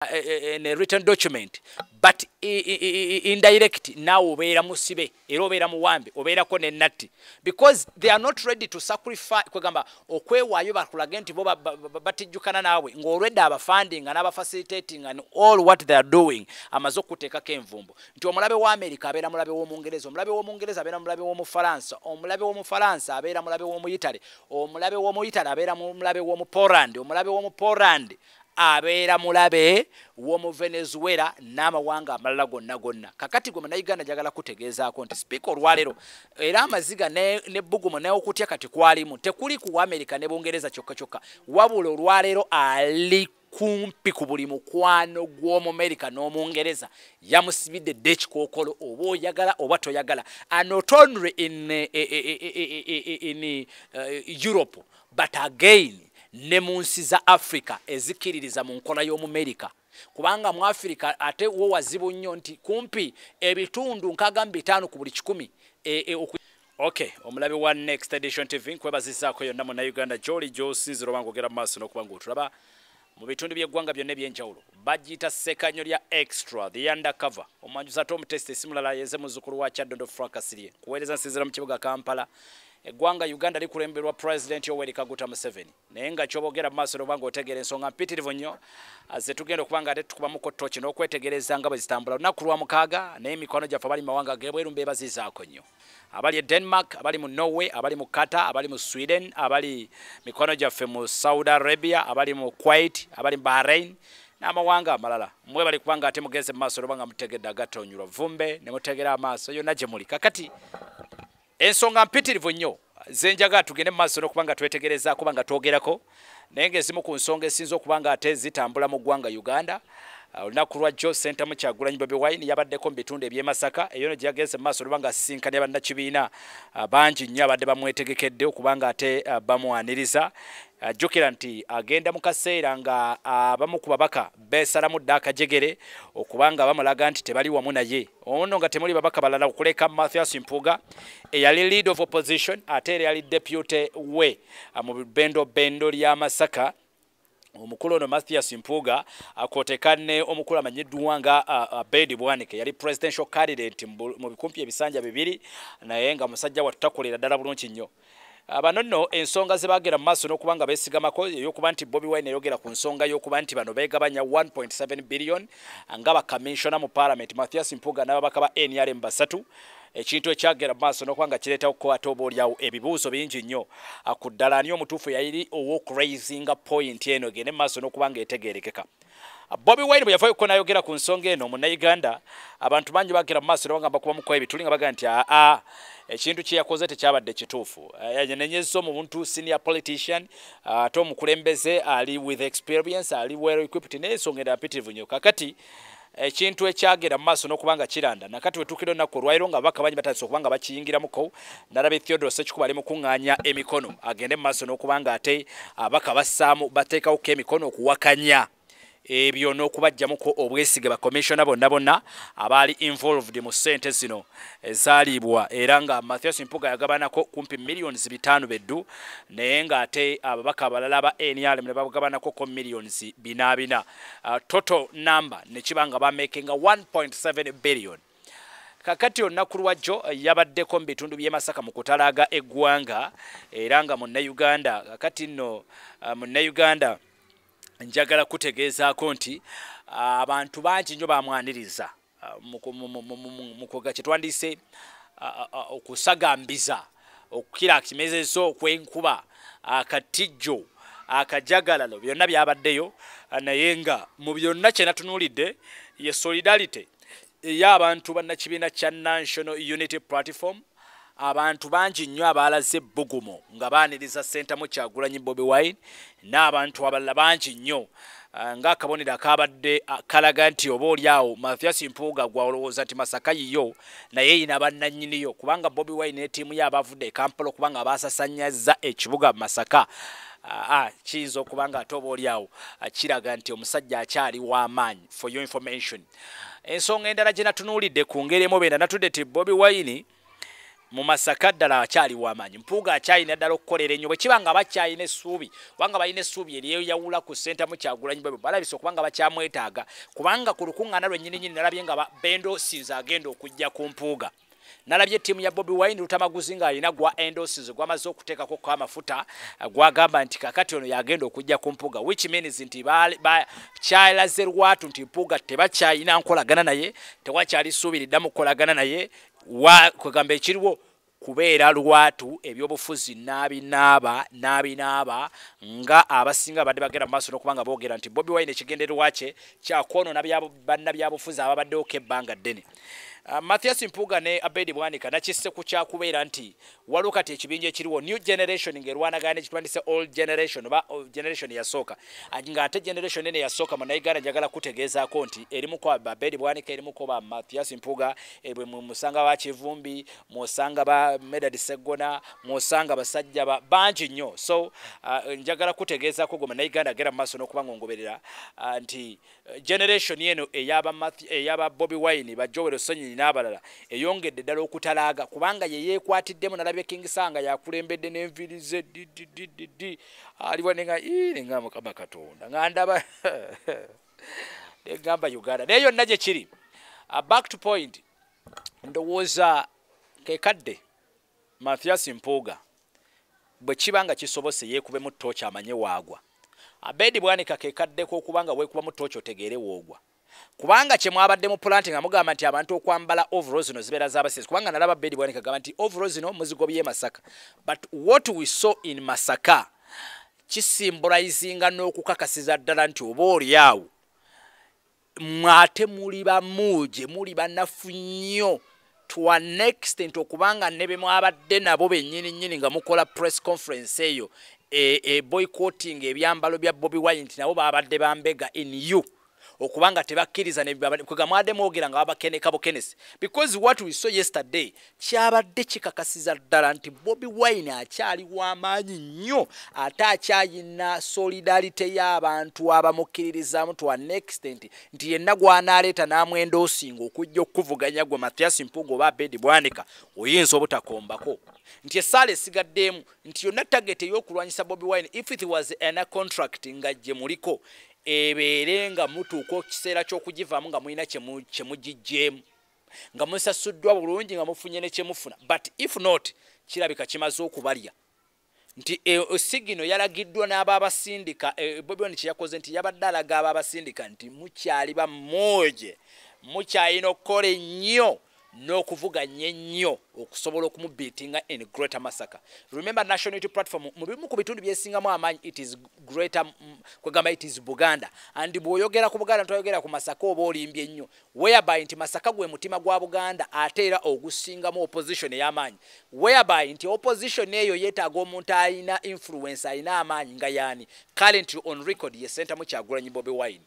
In a written document, but indirect, naawe obeera musibe era obeera muwambe, obeerako nenatti, because they are not ready to sacrifice, kwegamba okwewaayo bakulage nti bo batijjukana naawe ng'olwedde abafundinga n'abafacilitating and all what they are doing. Amaze okuteekako envumbo nti omulabe wa America abeera mulabe w'Omungereza, omulabe w'Omungereza abeera mulabe w'Omufalansa, omulabe w'Omufalansa abeera mulabe w'Omuyitale, omulabe w'Omuyitale abeera mulabe w'Omupoland, omulabe w'Omupoland abeera mulabe w'omu Venezuela n'amawanga amalala gonna gonna. Kakati gwe Munnayuganda, njagala kutegeezaako nti sipiika olwaleero era amaziga n'ebbugumu n'okutya kati kwalimu tekuli ku Amerika ne Bungereza kyokka kyokka, wabula olwaleero ali kumpi ku buli mukwano gw'Omumerika n'Omungereza yamusibidde dda ekikookolo, oba oyagala oba toyagala, and not only in Europe but again ne mu nsi za Africa ezikkiririza mu nkola y'Omumerika, kubanga mu Africa ate wo wazibu nnyo nti kumpi ebitundu 65 ku buli 100. Okay, omulabe wa Next Edition TV, nkwebazizaako yonna Munnayuganda gy'oli, gy'osinzira oba ng'ogera mu maaso n'okuba ng'otulaba mu bitundu by'eggwanga byonna ebyenjawulo. Bagiyita Ssekanyo lya Extra, the undercover omwanjuzi ate omutesite simulala yeze muzzukulu wa Kyaddondo Frank Asirye, kuweereza nsinzira mu kibuga Kampala. Eggwanga Uganda likulemberwa President Yoweri Kaguta Museveni, naye nga kyobogera mu maaso noba ng'otegeera ensonga mpitirivu nnyo ze tugenda okuba nga ate tukubamuko toki n'okwetegereza nga bwe zitambula. Lunaku lwa mukaaga, naye emikwano gyaffe abali mu mawanga g'ebweru mbeebazizaako nnyo, abali e Denmark, abali mu Norway, abali mu Qatar, abali mu Sweden, abali mikwano gyaffe mu Saudi Arabia, abali mu Kuwait, abali mu Bahrain n'amawanga amalala. Mwe bali kubanga ate mugenze mu maaso noba nga mutegedde agatonyulwa vumbe ne mutegera amaaso yonna gye muli. Kakati ensonga mpitirivu nnyo zenjagala tugende mu maaso n'okuba nga twetegereza, kuba nga twogerako, naye ng'ezimu ku nsonga esinza okuba nga ate zitambula mu ggwanga Uganda, olunaku lwa jjo Ssentamu Kyagulanyi Bobi Wine yabaddeko mu bitundu eby'e Masaka. Eyo no gye yagenze mu maaso oluba nga asisinkanye bannakibiina bangi nnyo abadde bamwetegekedde okuba nga ate bamwaniriza. Jjukira nti agenda mu kaseera nga abamu ku babaka beesalamu dda akajegere okuba nga bamulaga nti tebali wamu naye. Ono nga temuli babaka balala okuleka Mathias Mpuuga eyali lead of opposition, ate era yali deputy we mu bendo bendo lya Masaka. Omukulu ono Mathias Mpuuga akwoteka ne omukulu amanyiddwa nga Abedi Bwanike, yali presidential candidate mu bikumpi ebisanja 2, naye nga musajja wattu takolera ddala bulungi nnyo. Bano nno ensonga ze bagera mu maaso n'okuba nga beesigamako ey'okuba nti Bobi Wine eyogera ku nsonga y'okuba nti bano beegabanya 1.7 billion nga bakamishona mu parliament, Mathias Mpuuga n'ababaka ba NRM basatu, ekintu ekyagera mu maaso n'okuba nga kireetawo ko ate oba oliawo ebibuuzo bingi nnyo ku ddala ani omutuufu yali ow'okuraisinga point eno egende mu maaso n'okuba nga etegeerekeka. Bobi Wine bwe yavaayo ko n'ayogera ku nsonga eno, Munnayuganda, abantu bangi bagera mu maaso ne bagamba kubamuko ebituli nga bagamba nti aa, ekintu kye yakoze tekyabadde kituufu. Yanenyezza omuntu senior politician ate omukulembeze ali with experience, ali well equipped, naye ensonga endala mpitirivu nnyo. Kakati ekintu ekyagera mu maaso n'okuba nga kiranda nakati wetuukira olunaku olwaliro nga ababaka bangi batandise okuba nga bakiyingiramuko. Nalabye Theodore Sekikubo ali mu kuŋŋaanya emikono agende mu maaso n'okuba nga ate ababaka bassaamu bateekawoko emikono okuwakanya ebyo n'okubajjamuko obwesige bakomishona bonna bonna abaali involved mu ssente zino ezaaliibwa, era nga Mathias Mpuuga yagabanako kumpi millions 500 beddu, naye ng'ate ababaka abalala aba NRM ne bagabanako ko millions 400 4, total number ne kiba nga bamakinga 1.7 billion. Kakati olunaku lwajjo yabaddeko mu bitundu by'e Masaka mu kutalaaga eggwanga, era nga Munnayuganda, kakati nno Munnayuganda, njagala kutegeezaako nti abantu bangi nnyo bamwaniriza mu kyetwandiise okusagambiza okukira akimezezo okwenkuba akatijjo akajagalalo byonna byabaddeyo, naye nga mu byonna kye natunuulidde ye solidarity ey'abantu bannakibiina kya National Unity Platform. Abantu bangi nnyo abaalaze ebbugumu nga baaniriza Ssentamu Kyagulanyi Bobi Wine n'abantu abalala bangi nnyo, ng'akabonero akabadde kalaga nti oba oli awo Mathias Mpuuga gwalowooza nti Masaka yiyo, naye yina bannannyiniyo, kubanga Bobi Wine ne ttiimu ye abavudde e Kampala okubanga baasasanyaza ekibuga Masaka, kiyinza okuba nga ate oba oli awo kiraga nti omusajja akyali w'amaanyi. For your information, ensonga endala gye natunuulidde ku ngeri emu benda natudde nti Bobi Wine Mu Masaka ddala akyali w'amaanyi. Mpuuga akyalina ddala okukolera ennyo. Bwe kiba nga bakyalina essuubi, kubanga balina essuubi eryeyawula ku Ssentamu Kyagulanyi, bwe balabisa okubanga bakyamwetaaga, kubanga ku lukuŋŋaana lwennyini nalabye nga bendorsinze agenda okujja ku Mpuuga. Nalabye ttiimu ya Bobi Wine, Lutamaguzi, ng'alina gwa endorsinze, gwamaze okuteekako ko amafuta, gwagamba nti kakati ono yagenda okujja ku Mpuuga, which means nti kyalaze lwatu nti Mpuuga tebakyalina nkolagana naye, tewakyali ssuubi liddamu kukolagana naye. Kwegamba ekiriwo kubeera lwatu ebyobufuzi n'abinaaba n'abinaaba nga abasinga badde bagenda mu maaso n'okuba nga boogera nti Bobi Wine ekigendererwa kye kyakwonoona bannabyabufuzi ababaddewoko ebbanga ddene. Mathias Mpuuga ne Abedi Bwanika nakisse ku kyakubeera nti waliwo kati ekibinja ekiriwo, new generation, ng'erwanagana nekitwandise old generation oba generation yasooka, ng'ate generation ene yasooka Munnayuganda njagala kutegeezaako nti erimuko Abedi Bwanika, erimuko ba Mathias Mpuuga, bwe musanga ba Kivumbi, musanga ba Medard Seggona, musanga basajja bangi nnyo. So njagala kutegeezaako gwe Munnayuganda agenda mu maaso n'okuba ng'ongoberera nti generation eno eyaba Bobi Wine, ba Joel Ssenyonyi n'abalala eyongedde ddala okutalaaga, kubanga ye yeekwatiddemu. Nalabye King Sanga yakulembedde n'enviiri ze ddd aliwo, nenga nenga Mukama Katonda nga ndaba negamba Uganda naye yonna gye kiri. Back to point, ndowooza kekadde Mathias Mpuuga bwe kiba nga kisobose yeekubemu ttooki amanye waagwa. Abedi Bwanika kekaddeko okubanga weekubamu ttooki otegeere woogwa, kubanga kye mwabadde mu plant nga mugamba nti abantu okwambala overall zino zibeera z'abasizi, kubanga nalaba Abedi Bwanika gamba nti overall zino muzigobye Masaka, but what we saw in Masaka kisymbolizinga n'okukakasiza ddala nti oba oli awo mwate muli bamuuje, muli banafu nnyo to an extent, okubanga ne be mwabadde nabo bennyini nnyini nga mukola press conference eyo e boycotting ebyambalo bya Bobi Wine, nti nabo babadde bambega in you, okubanga tebakkiriza kwega mwadde mwogera nga babakeneka bukenesi, because what we saw yesterday kyabadde kikakasiza ddala nti Bobi Wine akyali w'amaanyi nnyo, ate akyayina solidarity y'abantu abamukkiririzaamu to an extent nti yenna gw'anaaleeta n'amwendorsinga okujja okukuvuganya gwe Mathias Mpuuga oba Abedi Bwanika, oyinza obutakombako nti essaala esigaddeemu nti yonna target ey'okulwanyisa Bobi Wine, if it was an contract nga gye muliko, ebeere nga mutuuka ekiseera ky'okugivaamu nga mulina kyemugiggyeemu, nga musasuddwa bulungi, nga mufunye ne kyemufuna. But if not, kirabika kimaze okubalya nti signal yalagiddwa n'abaabasindika. Bobi Wine kyeyakoze nti yabadde alaga abaabasindika nti mukyali bammoje, mukyalina okukola ennyo n'okuvuganya ennyo okusobola okumubeatinga in Greater Masaka. Remember, National Unity Platform mu bimu ku bitundu byesingamu amaanyi, it is greater, kwegamba it is Buganda, and bw'oyogera ku Buganda toyogera ku Masaka oba olimbye ennyo, whereby nti Masaka gwe mutima gwa Buganda ate era ogusingamu opposition ey'amaanyi, whereby nti opposition eyo yeetaaga omuntu alina influence, alina amaanyi, nga yaani currently on record ye Ssentamu Kyagulanyi Bobi Wine.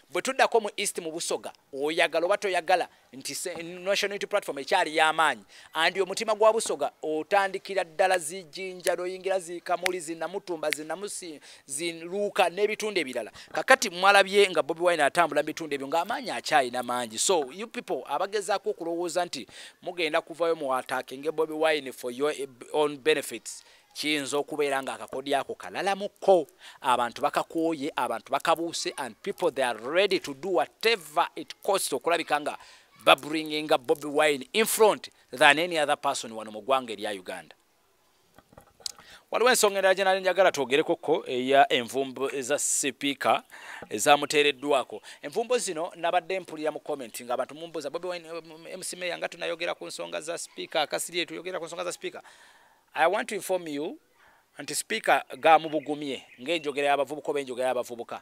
Bwe tuddako mu east, mu Busoga, oyagala oba toyagala nti National Unity Platform ekyali y'amaanyi, and omutima gwa Busoga otandikira ddala zijinja noyingira zikamuli, zinamutumba, zinamusi, ziluuka n'ebitundu ebirala. Kakati mwalabye nga Bobi Wine atambula mu bitundu ebyo ng'amaanyi akyalina mangi. So you people abagezaako okulowooza nti mugenda kuvayo mu attacking Bobi Wine for your own benefits, kiyinza okubeera nga akakodi ako kalalamuko, abantu bakakooye, abantu bakabuuse, and people, they are ready to do whatever it costs okulabika nga babringinga Bobi Wine in front than any other person wano mu ggwanga erya Uganda. Waliwo ensonga endala gye nali njagala twogerekoko, eya envumbo eza sipiika ezamuteereddwako. Envumbo zino nabadde mpulira mu comment nga abantu mumbuuza, "Bobi Wine, MC Mayor, nga tunayogera ku nsonga za sipiika Kasirye, tuyogera ku nsonga za sipiika." I want to inform you nti sipiika gamubugumye ng'enjogera y'abavubuka oba enjogera y'abavubuka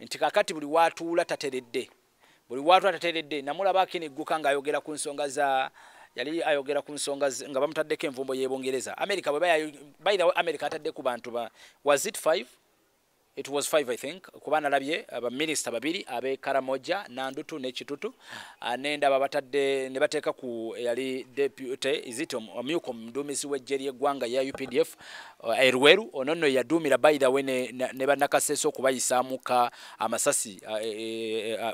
nti kakati buli watuula tateredde, buli watuula tateredde. Namulaba akinigguka ng'ayogera ku nsonga za, yali ayogera ku nsonga nga bamutaddeko envumbo y'ebungereza, America. Bwe by the way, America atadde ku bantu ba, was it five? It was five, I think, kuba nalabye baminisita babiri ab'e Karamoja, Nandutu ne Kitutu, nendaba batadde ne bateeka ku eyali deputy, is it omumyuka omuduumizi w'eggye ly'eggwanga ya UPDF, Erweru. Ono nno yaduumira, by the way, ne bannakaseese okubayisaamu ka amasasi,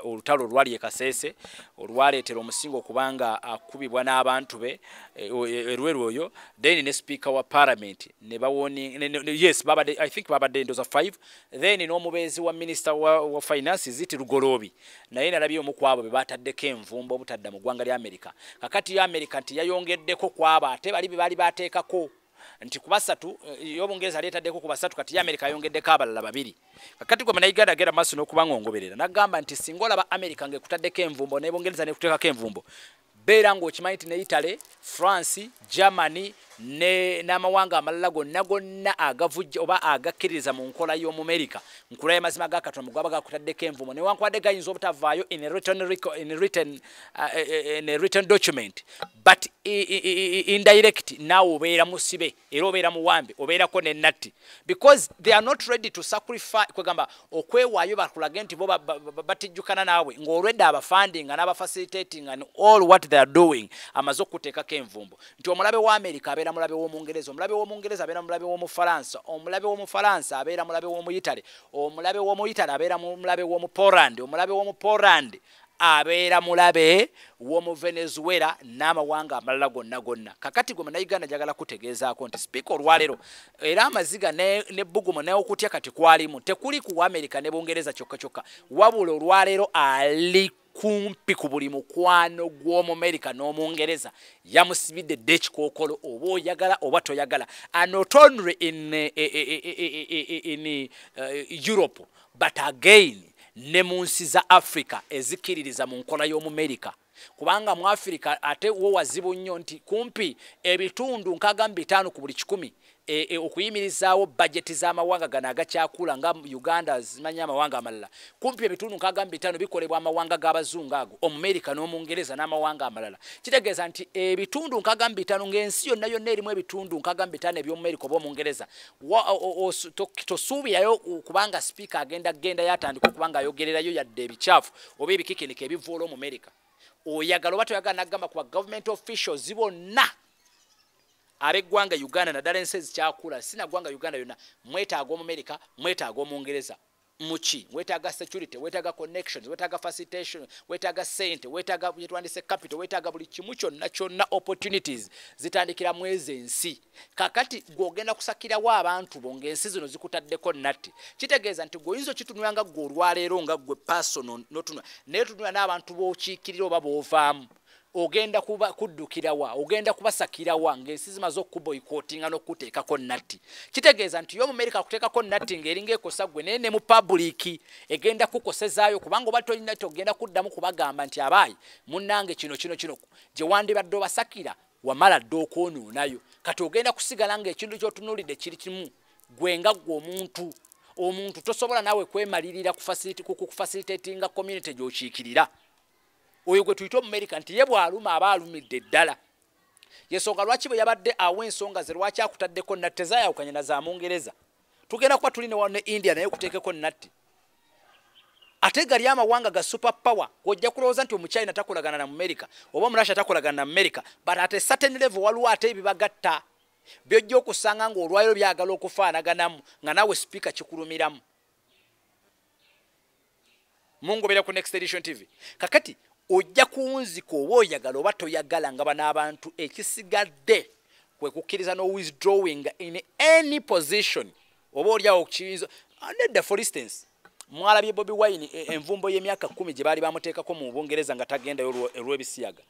olutalo olwali e Kaseese olwaleetera omusinga okubanga akubibwa n'abantu be, Erweru oyo. Then ne speaker wa parliament ne bawoni yes, babadde, I think babadde ndoza 5. Then n'omubeezi wa minisita wa finance ziti Lugoloobi, naye nalabye omu ku abo be bataddeko envumbo obutadda mu ggwanga lya America. Kakati yo America nti yayongeddeko ku abo ate bali be baali bateekako nti ku basatu, y'Obungereza yali etaddeko ku basatu, kati ye America yayongeddeko abalala babiri. Kakati gwe Munnayuganda agenda maaso n'okuba ng'ongoberera, nagamba nti singa olaba America ng'ekutaddeko envumbo ne Bungereza nekuteekako envumbo, beera ng'okimanyi nti ne Italy, France, Germany n'amawanga amalala gonna gonna agavujja oba agakkiririza mu nkola y'Omumerika, nkula y'amazima ga Katonda, gwaba gakutaddeko envumo, newankubadde gayinza obutavaayo in a written document, but indirect naawe obeera musibe era obeera muwambe, obeerako nenatti, because they are not ready to sacrifice, kwegamba okwewaayo bakulage nti bo batijjukana naawe ng'olwedde abafundinga n'abafacilitating and all what they are doing amaze okuteekako envumbo, nti omulabe wa America abeera mulabe w'Omungereza, omulabe w'Omungereza abeera mulabe w'Omufalansa, omulabe w'Omufalansa abeera mulabe w'Omuyitale, omulabe w'Omuyitale abeera mulabe w'Omupoland, omulabe w'Omupoland abeera mulabe w'omu Venezuela n'amawanga amalala gonna gonna. Kakati gwe Munnayuganda, njagala kutegeezaako nti sipiika olwaleero era amaziga n'ebbugumu n'okutya kati kwalimu tekuli ku Amerika ne Bungereza kyokka kyokka, wabula olwaleero ali kumpi ku buli mukwano gw'Omumerika n'Omungereza yamusibidde dda ekikookolo, oba oyagala oba toyagala. And not only in Europe, but again ne mu nsi za Africa ezikkiririza mu nkola y'Omumerika, kubanga mu Africa ate wo wazibu nnyo nti kumpi ebitundu 65 ku buli 100 okuyimirizaawo bajeti z'amawanga gano agakyakula nga Uganda, zimanyi amawanga amalala, kumpi ebitundu 65 bikolebwa amawanga g'abazungu ago, Omumerika n'Omungereza n'amawanga amalala. Kitegeeza nti ebitundu 65, ng'ensi yonna yonna erimu ebitundu 65 eby'Omumerika oba Omungereza, tosuubirayo kubanga sipiika agenda genda yatandika okuba nga ayogererayo yadde ebikyafu oba ebikikinika ebivuula Omumerika, oyagala oba toyagala. Nagamba kuba government officials bonna ab'eggwanga Uganda, naddala ensi ezikyakula, si naggwanga Uganda yonna, mwetaaga Omumerika, mwetaaga Omungereza muki? Wetaaga security, wetaaga connections, wetaaga facilitation, wetaaga sente, wetaaga yetwandise capital, wetaaga buli kimu kyonna kyonna. Opportunities zitandikira mu ezo ensi. Kakati gw'ogenda kusakirawo abantu bo ng'ensi zino zikutaddeko natti, kitegeeza nti gweoyinza okitunula nga gwe olwaleero nga gwe personal notunula, naye tunula n'abantu b'okiikirira oba b'ovaamu. Ogenda kuba kuddukirawa? Ogenda kubasakirawa ng'ensi zimaze okuboycottinga n'okuteekako natti? Kitegeeza nti yo Omumerika akuteekako natti ng'eringa ekosa gwe, naye ne mu public egenda kukosezaayo, kubanga oba tolina togenda kuddamu kubagamba nti abaayi munnange kino kino kino gye wandibadde obasakira wamala dde okwonoonayo. Kati ogenda kusigala ng'ekintu ky'otunuulidde kiri kimu, gwe nga ggwe omuntu tosobola naawe kwemalirira kufacilitatinga community gy'okiikirira. Oyo gwe tuyita Omumerika nti ye bw'aluma aba alumidde ddala. Yensonga lwaki bwe yabadde awa ensonga ze lwaki akutaddeko natti tezayawukanye na za Mungereza. Tugenda kuba tuli ne India naye kuteekeko natti, ate gali amawanga ga super power. Ojja kulowooza nti Omuchina takolagana na Mumerika oba Omurasha takolagana na Amerika, but at a certain level waliwo ate ebibagatta byojja okusanga ng'olwaliro byagala okufaanaganamu nga naawe sipiika kikulumiramu. Mungobera ku Next Edition TV. Kakati ojja kuwunzika oba oyagala oba toyagala, nga bano abantu ekisigadde kwe kukkiriza no withdrawing in any position oba oliawo kiyinza nedda. For instance, mwalabye Bobi Wine, envumbo y'emyaka 10 gye baali bamuteekako mu Bungereza nga tagendayo olw'ebisiyaga.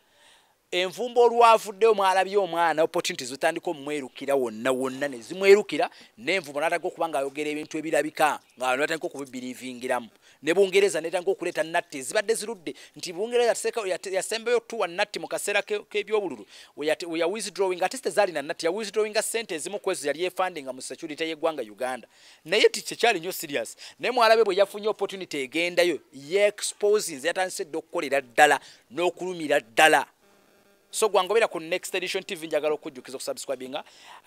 Envumbo olwavuddeyo, mwalabye omwana opportunities zitandika omwerukira wonna wonna ne zimwerukira, n'envumbo n'atandika okuba ng'ayogera ebintu ebirabika nga abantu batandika okubibiriivingiramu, ne Bungereza netandika okuleeta natti ezibadde zirudde, nti Bungereza yasembeyo tuwa natti mu kaseera k'ebyobululu we ya withdrawing, ate tezaalina natti, ya withdrawinga sente ezimu ku ezo yali efundinga mu security y'eggwanga Uganda, naye ti kyekyali nnyo serious. Naye mwalabe bwe yafunye opportunity egendayo, ye exposing, yatandise dda okukolera ddala n'okulumira ddala. So gwangobera ku Next Edition TV, njagala okujjukiza okusubscribinga,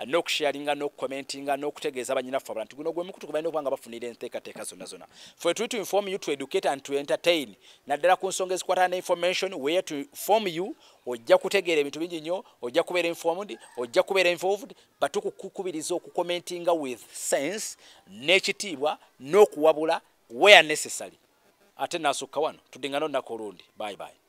n'okusharinga, n'okucommentinga, n'okutegeeza banyinaffe abalala nti guno gwe mukutu gwe balina okuba nga bafunira enteekateeka zonna zonna. For to inform you, to educate and to entertain, naddala ku nsonga ezikwatana ne information, where to inform you. Ojja kutegeera ebintu bingi nnyo, ojja kubeera informed, ojja kubeera involved, but tukukubiriza okucommentinga with sense n'ekitiibwa n'okuwabula where necessary. Ate nasukka wano, tuddingana olunaku olundi. Bye bye.